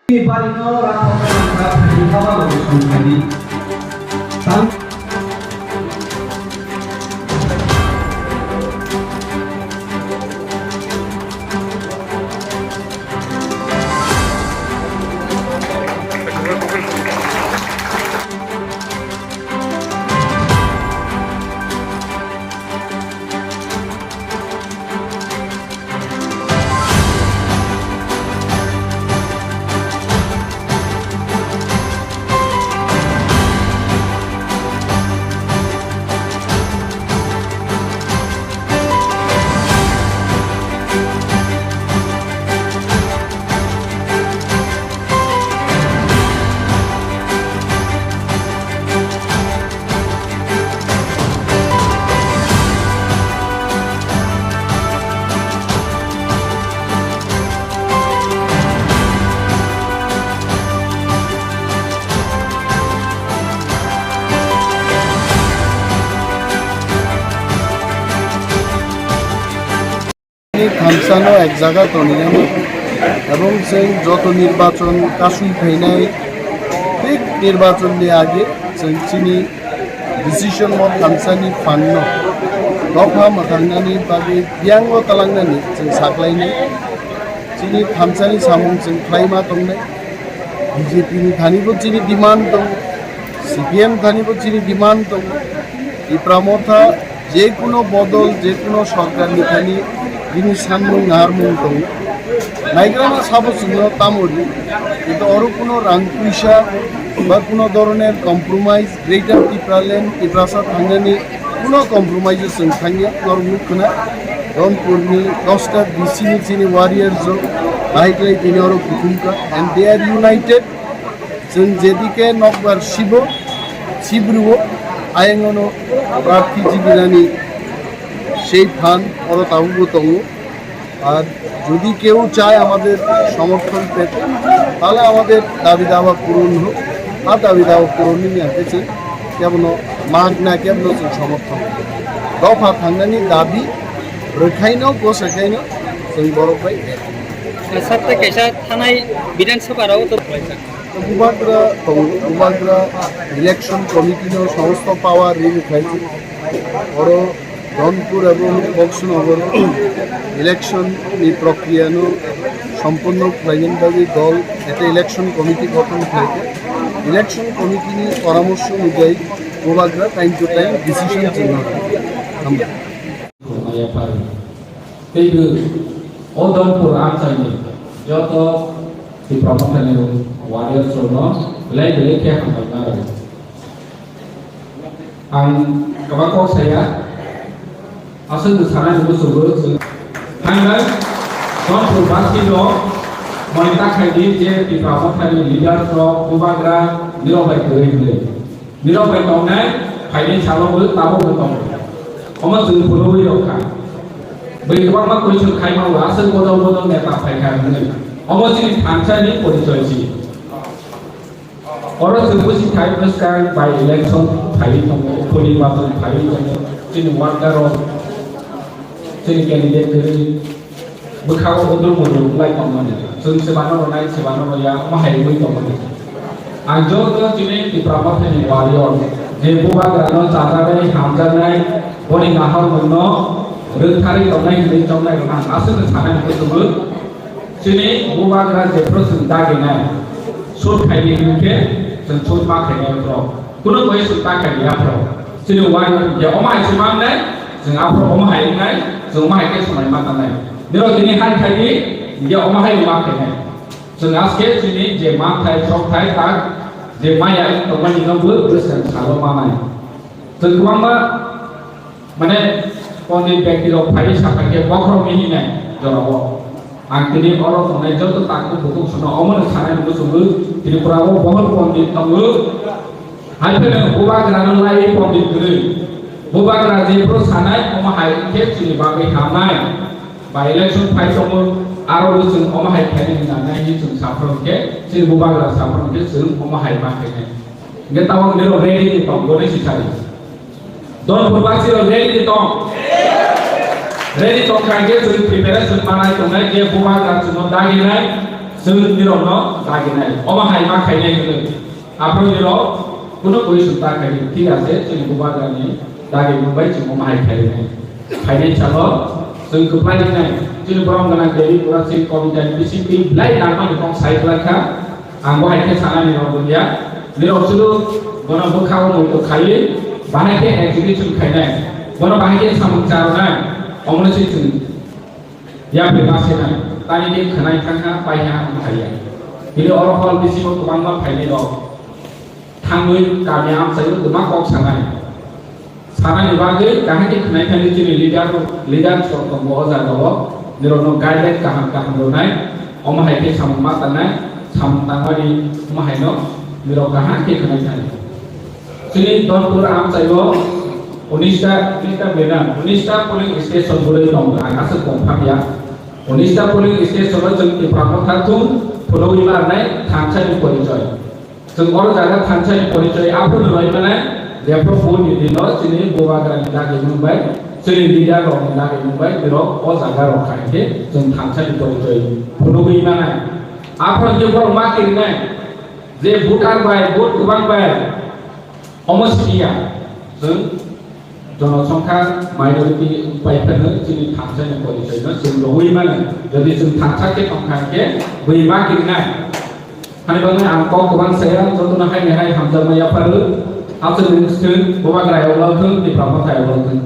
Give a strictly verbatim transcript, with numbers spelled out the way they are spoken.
Ni bari no rakhok kha, kha, kha, kha, kha, kha, kha, kha. Tini thamsano ek jaga tonwi ano, ebong chwng joto nirbachon kasui phainai, thik nirbachonni age chwng chini decision o thamsani phanno dopha mwthangnani bagwi biyango talangnani chwng saklainai. Chini thamsani samung chwng khlaima tongnai. B J P ni thani bo chini demand tong, C P M thani bo chini demand tong. Tipra Motha je kuno bodol, je kuno sorkar ni thani bini sanmung naharmung tong. Naigrana sabo chwngno tamo ri, kintu oro kuno rang puisa ba kuno doroner compromise, Greater Tipraland, Tiprasa thangnani kuno compromise o chwng thangya, norok nuk khna. Donpurni dosta D C ni chini warriors rok bahai khlai tini oro kuthumkha, and they are united. Chwng jedike nokbar sibo, sibruo, ayangono prarthi jibinani sei phan oro tabukbo tongo. আর যদি কেউ চায় আমাদের সমর্থন পেতে, তাহলে আমাদের দাবি দাওয়া পূরণ হোক। আর দাবি দাওয়া পূরণের নিয়ে এসে কেবল মাগ না কেবল সমর্থন। দফা থানানি দাবি রক্ষাইনো, গোসাইনো, সেই বড় ভাই। Sir, tei kaisa thanai Bidhan Sabha rao to Bubagra, Bubagra election committee no সমস্ত power rini khaisi. Oro Donpur ebong Boxnagar election ni prokriya no sompunno khlaina bagwi dol ekta election committee gothon khlaikha. Election committee ni poramorso onujai Bubagra time to time decision chwngno. Hambai. Maya pari. Teibo o Donpur amchaini joto Tipra Mothani warriors rokno belai belai khe hambai ma rw. Ang kwbang kok saya, aswk bw sanai hwnwi chwngwi chwng thangnai Donpur basi rok mani ta khai di je Tipra Mothani leaders rok Bubagra nirok bai kwrwi hwnwi. Nirok bai tongnai, phainai salo bo tabok bo tongo. Omo chwng phunugwi rok kha. Bwrwi kwbangma question khaima bo aswk bodol bodol neta phai kha hwnwi. Omo chini thansa ni porichoi si. Oro chwng busi thai bwskang by election phaiwi tongo, pholi bachon phaiwi tongo. Chini worker rok, chini candidate kwrwi. Bwkha o udul mudul wng lai tongmani. Chwng sebano rwnai, sebano rwya, omo hai wngwi tongmani. Ang joto chini Tipra Mothani warrior, je Bubagrano chajaknai, hamjaknai, boni naharmungno rwktharwi tongnai hwnwi chongnai rwna ang aswkno sanai hwnwi chwngwi. Chini Bubagra jephru chwng daginai, sut khaidi hwnkhe chwng sut ma khainai phro. Kunu koi sut ta khaidi aphro. Chini warrior hwnkhe omo hai se mangnai, chwng aphro omo hai wngnai, chwng omo hai khe swmai ma tangnai. Nirok tini hai khai di, hingke omo hai ma khainai. Chwng aske chini je manthai, sokthai, tak je maya wng tongmani no bo bwskang salo manai. Chwng kwbangma, mane, pondit bekti rok phai sakha khe bokhorok ni hinai jorao. Ang tini oro tongnai joto takhu bukhuk sono omo no sanai muchungo Tripura o bohol pondit tongo. Hai phano Bubagra no lai pondit kwrwi. Bubagra jephru sanai, omo hai khe chini bagwi hamnai. By election phai tongo, aro bo chwng omo hai khainai hwnna nai hinwi chwng saphuru khe, chini Bubagra saphuru khe chwng omo hai ma khainai. Hingke tabok nirok ready ni tong, bonai si sadi. Donpur basi rok ready ni tong. Ready tong kha hingke chwng preparation manai tongnai je Bubagra chwngno daginai. Chwng nirokno daginai, omo hai ma khainai hwnwi. Aphuru nirok kunu question ta khaidi, thik ase, chini bubagrani dagimung bai chwng omo hai khainai. Khainai salo chwng kwplai rinai, chini borom gwnang Devi Pura Singh Komita ni bisingtwi belai nangmani kok sai kwlai kha. Ang bo hai khe sanani rok wngya. Nirok sulu bono bwkha o muitu khaiwi bahai khe execution khainai, bono bahai khe samung charwnai, omono se chwng yapri ma senai, tani khe khwnai thangkha, paiha wng thaiya. Bini oro hol bisingo kwbangma phainai rok thangwi kami amchaio kwma kok sanai. Sanani bagwi kaham khe khwnai thani chini leader, leader rok tongo o jaga o, nirokno guideline kaham kaham rwnai, omo hai khe samung ma tangnai, samung tangmani omo haino nirok kaham khe khwnai thani. Chini Donpur amchaio unista, unista bena, unista polling station bwrwi tongo, ang aswk confirm ya. Unista polling station o chwng Tipra Motha thung phunugwi ma rwnai thansa ni porichoi. Chwng oro jaga thansa ni porichoi aphuru rwlai mano, jephru boni dino chini bubagrani dagimung bai, chini leader rokni dagimung bai, borok o jaga rok khai khe chwng thansa ni porichoi phunugwi mano. Aphuru je borok ma kirinai, je voter bai, vote kwbang bai, omo siniya, chwng jonosongkha minority pai phano chini thansa ni porichoi no chwng rwui mano. Jodi chwng thansa khe tongkha khe bui ma kirinai. Hani bagwi ang kok kwbang saya, jotono hai ni hai hamjakma yapharu. Aswk ni swng bubagra ayok lal thung, Tipra Motha ayok lal thung.